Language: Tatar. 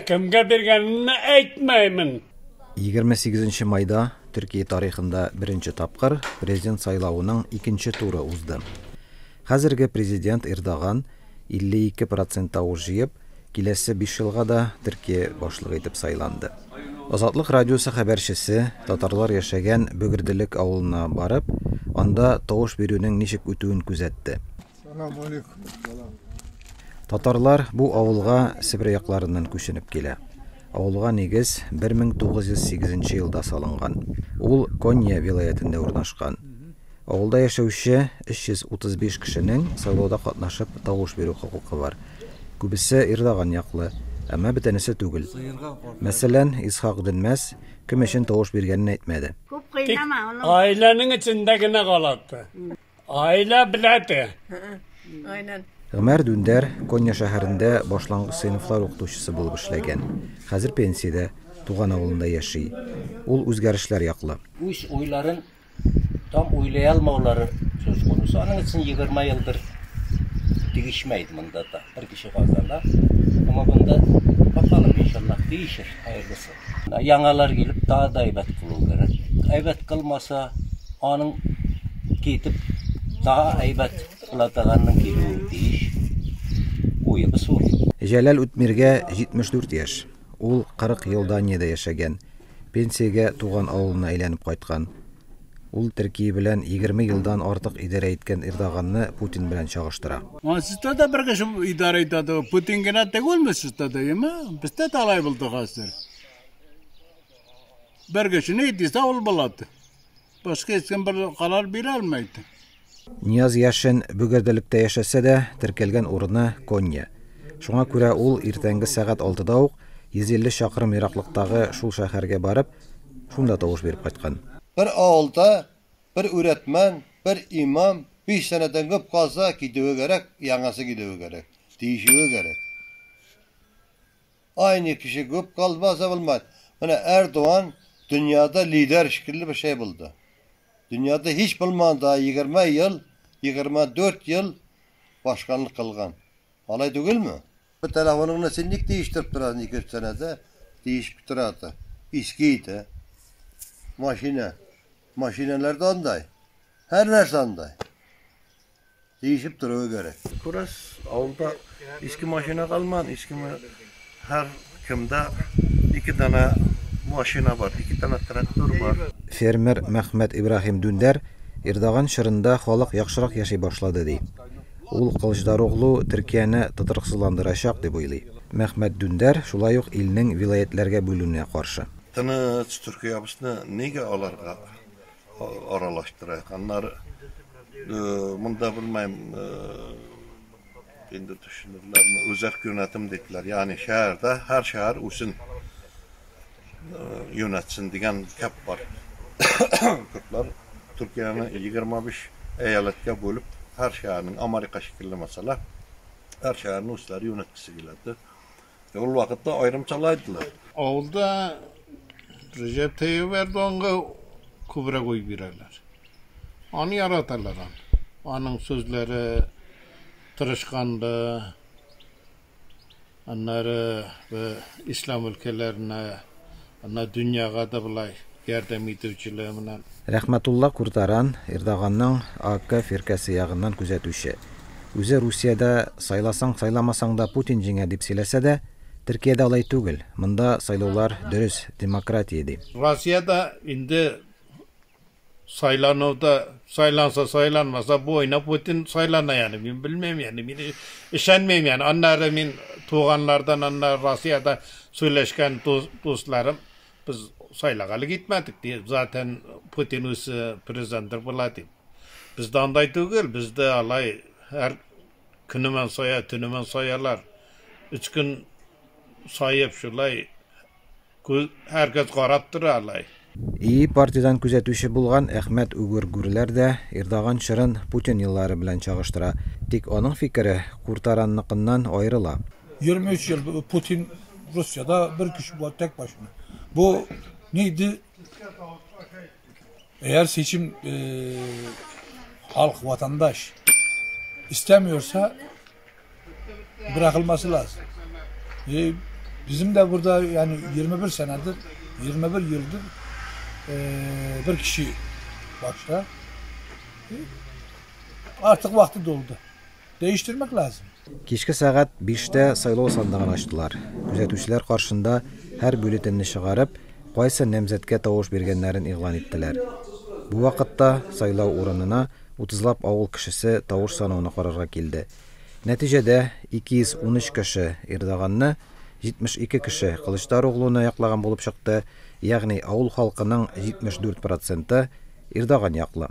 Кемгә биргәнемне әйтмәймен. 28 нче майда Төркия тарихында беренче тапкыр президент сайлавының икенче туры узды. Хәзерге президент Эрдоган 52 процент тавыш җыеп, киләсе биш елга да Төркия башлыгы итеп сайланды. Азатлык радиосы хәбәрчесе татарлар яшәгән Бөгерделек авылына барып, анда тавыш бирүнең ничек үтүен күзәтте. Татарлар бу авылга Себер якларыннан күченеп килә. Авылга нигез 1908 нче елда салынган. Ул Конья вилаятендә урнашкан. Авылда яшәүче 335 кешенең сайлауда катнашып тавыш бирү хокукы бар. Күбесе Эрдоган яклы, әмма бөтенесе түгел. Мәсәлән, Исхак Дөнмәс кем өчен тавыш биргәнен әйтмәде. Тик гаиләнең эчендә генә калады. Аилә беләте. Aynen. Гомәр Дүндәр Конья шәһәрендә башлангыч сыйныфлар укытучысы булып эшләгән. Хәзер пенсиядә, туган авылында яши. Ул үзгәрешләр яклы. Үз уйларын там уйлый алмаулары сүз конусы. Аның өчен 20 елдыр тигешмәйде монда да. Бер кеше казана. Ама бында бакалым иншаллаһ тиешер, хәерлесе. Яңалар килеп тагы да әйбәт кылу кирәк. Әйбәт кылмаса, аның китеп тагы әйбәт кыла торганның килүе тиеш. Уебыз ул. Җәләл Үтмиргә 74 яшь. Ул 40 ел Даниядә яшәгән. Пенсиягә туган авылына әйләнеп кайткан. Ул Төркия белән 20 елдан артык идарә иткән Эрдоганны Путин белән чагыштыра. Сездә дә бер кеше идарә итә, Путин генә түгелме сездә дә, яме? Бездә дә алай булды хәзер. Бер кеше ни дисә ул булады. Башка һич кем бер карар бирә алмайды. Нияз Яшин Бөгерделектә яшәсә дә, теркәлгән урыны, Конья. Шуңа күрә ул иртәнге сәгать алтыда ук 150 чакрым ераклыктагы шул шәһәргә барып, шунда тавыш биреп кайткан. Бер авылда бер үрәтмән, бер имам биш сәнәдән күп калса, китүе кәрәк, яңасы килүе кәрәк, тиешүе кәрәк. Aynı kişi күп kalmasa bulmaz. Менә Эрдоган дөньяда лидер шикелле бер şey булды. Дөньяда һич булмаган да 20 ел, 24 ел башканлык кылган. Алай түгелме? Бу телефоныңны син ник değiştirip торасың 2-3 сәнәдә? Değişip торады. Иске иде. Машина. Машиналар да андай. Һәр нәрсә андай. Değişip торуы кирәк. Күрәсез, авылда иске машина калмаган, иске һәр кемдә ике данә машина бар, ике данә трактор бар. Фермер Мәхмәт Ибраһим Дүндәр Эрдоган чорында халык яхшырак яши башлады ди. Ул Кылычдароглу Төркияне тотрыксызландырачак дип уйлый. Мәхмәт Дүндәр шулай ук илнең вилаятьләргә бүленүенә каршы. Тыныч Төркиябезне нигә аларга аралаштырайык? Аннары монда белмәйм, инде төшенерләрме, үзәк юнәтем диделәр. Ягъни шәһәрдә һәр шәһәр үзен юнәтсен дигән гәп бар. Күпләр Төркияне 25 әяләткә бүлеп, һәр шәһәрнең Америка шикелле мәсәлә, һәр шәһәрне үзләре юнәткесе киләде. Ул вакытта аерым чалайдылар. Авылда Реҗәп Тәййип Эрдоганга күбрәк уй бирәләр. Аны яраталар аны. Аның сүзләре тырышканлы, аннары ислам өлкәләренә, аннары дөньяга да болай ярдәм итүчеләр менән. Рәхмәтулла Куртаран Эрдоганның АК фиркәсе ягыннан күзәтүче. Үзе Русиядә сайласаң, сайламасаң да Путин җиңә дип сөйләсә дә, Төркиядә алай түгел. Монда сайлаулар дөрес, демократия ди. Россиядә инде сайлануда сайланса сайланмаса бу ойна Путин сайлана yani. Мин белмим yani. Мин ышанмыйм yani. Аннары мин туганнардан аннары Россиядә сөйләшкән дусларым без сайлагалы китмәдек ди. Zaten Путин үзе президент була дип. Бездә андай түгел, бездә алай һәр көне белән сая, төне белән саялар. Өч көн саеп шулай һәркез карап тора алай. ИИ партиядән күзәтүче булган Әхмәт Угур Гүрләр дә Эрдоган чорын Путин еллары белән чагыштыра. Тик аның фикере Куртаранныкыннан аерыла. 23 yıl Putin Rusya'da bir kişi bu tek başına. Bu neydi? Eğer seçim halk, vatandaş istemiyorsa bırakılması lazım. Bizim de burada yani 21 senedir, 21 yıldır bir kişi başta. Artık vakti doldu. Değiştirmek lazım. Кичке сәгать биштә сайлау сандыгын ачтылар. Күзәтүчеләр каршында һәр бюллетеньне чыгарып, кайсы намзәткә тавыш биргәннәрен игълан иттеләр. Бу вакытта сайлау урынына утызлап авыл кешесе тавыш санауны карарга килде. Нәтиҗәдә 213 кеше Эрдоганны, 72 кеше Кылычдароглуны яклаган булып чыкты, ягъни авыл халкының 74 проценты Эрдоган яклы.